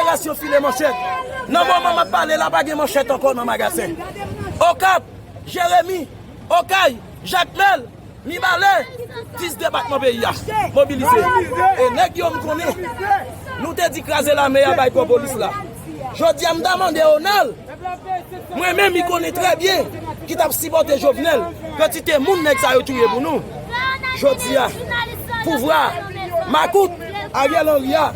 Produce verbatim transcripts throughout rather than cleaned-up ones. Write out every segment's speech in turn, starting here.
Operasyon file manchèt. Nan moman m ap pale la, pa gen manchèt ankò nan magazen. Okap, Jeremi, Okay, Jakmèl, Mibalè, dis depatman peyi a mobilize. E nèg yo m konnen, nou te di kraze lame a bay kò polis la. Jodi a m ta mande Onal, mwen menm li konnen trè byen ki t ap sipòte Jovenel, kantite moun nèg sa yo touye pou nou. Jodi a, pouvwa makout Ariel Henry a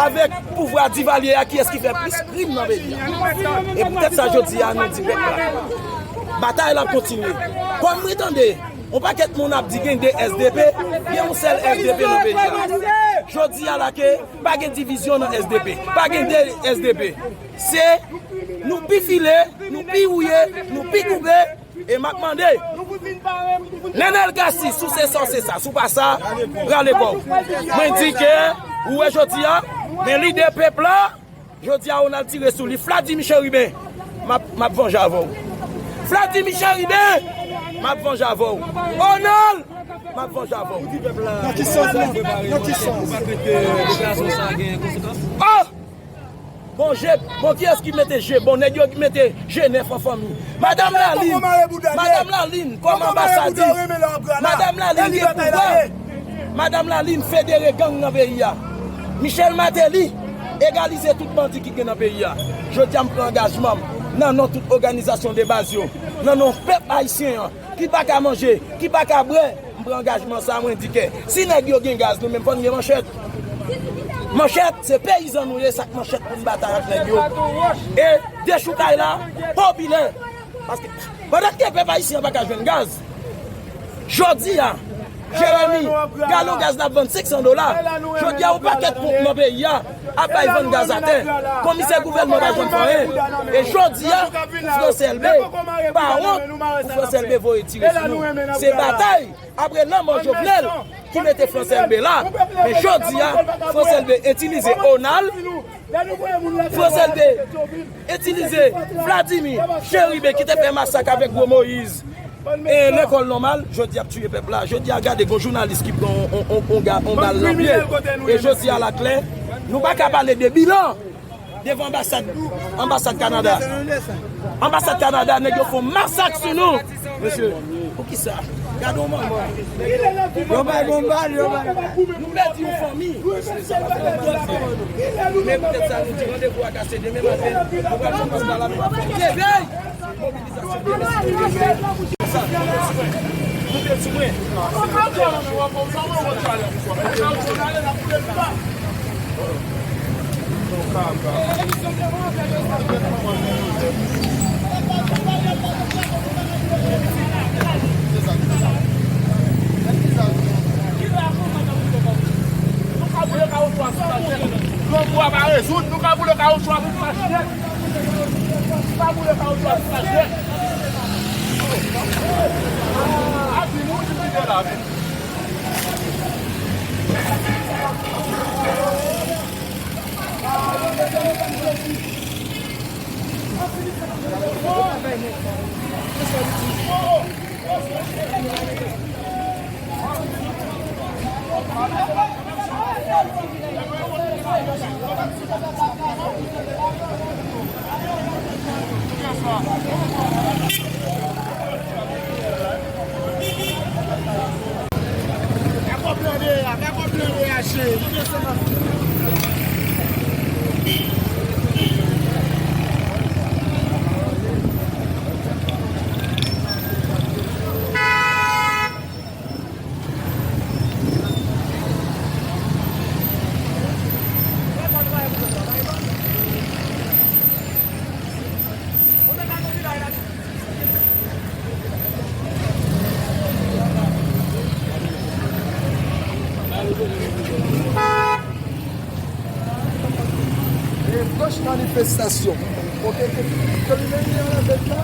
avèk pouvwa Divalye a, kiyès ki fè plis krim nan peyi a? E poutèt sa jodi a nou di pèp la, batay la ap kontinye. Kòm mwen tande yon pakèt moun ap di gen de S D P, gen yon sèl S D P nan peyi a. Jodi a la ke pa gen divizyon nan S D P, pa gen de S D P. Se nou pi file, nou pi wouye, nou pi koube. E m ap mande Nenel Cassy, si w se sa, w se sa, si w pa sa, rale kò w. Mwen di ke, ou wè jodi a, men lidè pèp la, jodi a Onal tire sou li. Vladimir Chérubin, m ap, m ap vanje avè w. Vladimir Chérubin, m ap vanje avè w. Onal, m ap vanje avè w. Nan ki sans la? Nan ki sans? Oh! Bon, je, bon, kiyès ki mete je? Bon, nèg yo ki mete je nèf an fanmi. Madanm Lalin, Madanm Lalin, kòm anbasadris, Madanm Lalin gen pouvwa. Madanm Lalin federe gang nan peyi a. Michel Martelly egalize tout bandi ki gen nan peyi a. Jodi a, m pran angajman m nan non tout òganizasyon de baz yo, nan non pèp ayisyen an, ki pa ka manje, ki pa ka bwè, m pran angajman sa, mwen di ke si nèg yo gen gaz, nou menm fò n gen manchèt. Manchèt, se peyizan nou ye, s ak manchèt pou n batay ak nèg yo. E dechoukay la, popilè. Paske pandan ke pèp ayisyen an pa ka jwenn gaz, jodi a, Jeremi, galon gaz la ap vann senk san dola. Jodi a, yon pakèt ponp nan peyi a ap bay vann gaz atè. Komisè gouvènman pa janm fè anyen. E jodi a, Frans Elbe pa wont pou Frans Elbe voye tire sou nou. Se batay apre lanmò Jovenel ki mete Frans Elbe la. Men jodi a, Frans Elbe itilize Onal, Frans Elbe itilize Vladimir Chérubin ki te fè masak avèk Gwo Moyiz. E lekòl nòmal, jodi ap tiye pèp la. Jodi a gade gon jounalis ki pran on, on, on, on ga-, on bal nan pye. E jodi a la klè, nou pa ka pale de bilan devan anbasad, anbasad Kanada. Anbasad Kanada, nèg yo fè on masak sou nou. Mesye, poukisa? Gade yon manman. Yo bay bon bal, yo bay. Nou pèdi yon fanmi. Men poutèt sa, nou di randevou a kase demen maten. Nou pral fè pastè la, nou pral fè yon leve. Mobilizasyon. Sa, nou te sou mwen. Nou te sou mwen. Nou ka boule kawotchou a sou sa chèf. Granbwa pa rezoud, nou ka boule kawotchou a sou sa chèf. Nou ka boule kawotchou a sou sa chèf. A di nou, di nou, di nou, la, vin. E pwòch manifestasyon. Oke, ke, ke li menm li an la tèt la.